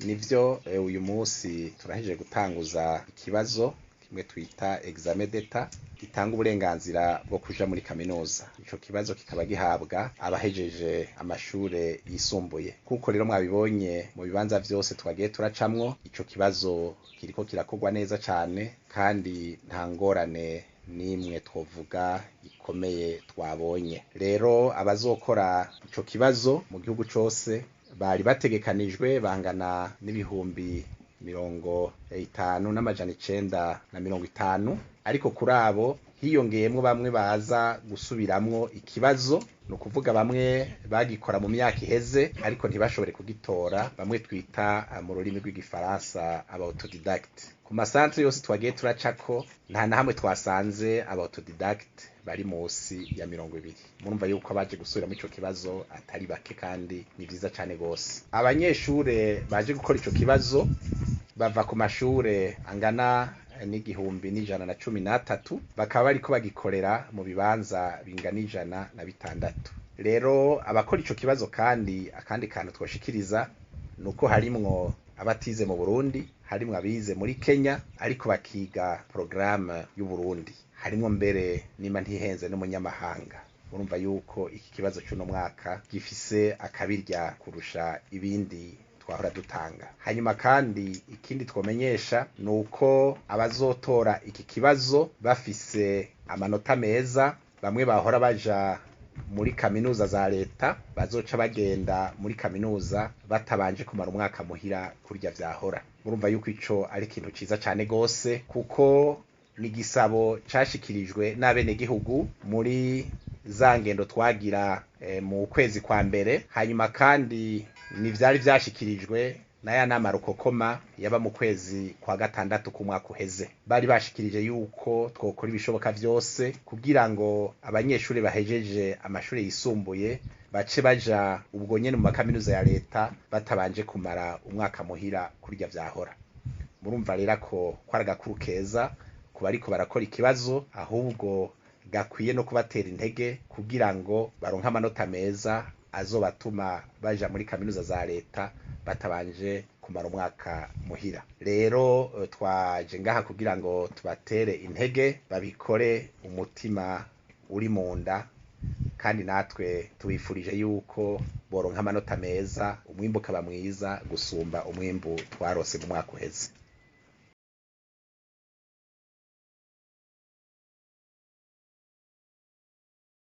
Nivyo, uyu munsi turahejeje gutanguza ikibazo kimwe twita examen d'État gitanga uburenganzira bwo kuja muri kaminuza. Ico kibazo kikaba gihabwa abahejeje amashure yisumbuye. Kuko rero mwabibonye mu bibanza vyose twagiye turacamwo, ico kibazo kiriko kirakorwa neza cane kandi nta ngorane nimwe twovuga ikomeye twabonye. Rero abazokora ico kibazo mu gihugu cose bari bategekanijwe bangana n'50950, ariko kuri abo hiyongeyemwo bamwe baza gusubiramwo ikibazo, ni ukuvuga bamwe bagikora mu myaka iheze ariko ntibashobore kugitora, bamwe twita mu rurimi rw'igifaransa aba autodidacte. Ku masantre yose twagiye turacako, nta na hamwe twasanze aba autodidacte bari munsi ya 20. Murumva yuko abaje gusubiramo ico kibazo atari bake kandi ni vyiza cane gose. Abanyeshure baje gukora ico kibazo bava ku mashure angana n'1113, bakaba bariko bagikorera mu bibanza bingana 106. Rero abakora ico kibazo kandi, akandi kantu twoshikiriza nuko harimwo abatize mu Burundi, harimwo abize muri Kenya ariko bakiga programme y'Uburundi, harimwo mbere nimba ntihenze n'umunyamahanga. Urumva yuko iki kibazo c'uno mwaka gifise akabirya kurusha ibindi twahora dutanga. Hanyuma kandi ikindi twomenyesha nuko abazotora iki kibazo bafise amanota meza, bamwe bahora baja muri kaminuza za leta bazoca bagenda muri kaminuza batabanje kumara umwaka muhira kurya vyahora. Murumva yuko ico ari ikintu ciza cane gose, kuko ni igisabo cashikirijwe n'abenegihugu muri za ngendo twagira mu kwezi kwa mbere. Hanyuma kandi ni vyari vyashikirijwe na ya nama rukokoma yaba mu kwezi kwa gatandatu k'umwaka uheze. Bari bashikirije yuko twokora ibishoboka vyose kugira ngo abanyeshuri bahejeje amashuri yisumbuye bace baja ubwo nyene mu makaminuza ya leta batabanje kumara umwaka muhira kurya vyahora. Murumva rero ko kwari agakuru keza ku bariko barakora ikibazo, ahubwo gakwiye no kubatera intege kugira ngo baronke amanota meza azobatuma baja muri kaminuza za leta batabanje kumara umwaka muhira. Rero twaje ngaha kugira ngo tubatere intege babikore umutima uri munda, kandi natwe tubifurije yuko boronka amanota meza, umwimbu ukaba mwiza gusumba umwimbu twarose mu mwaka uheze.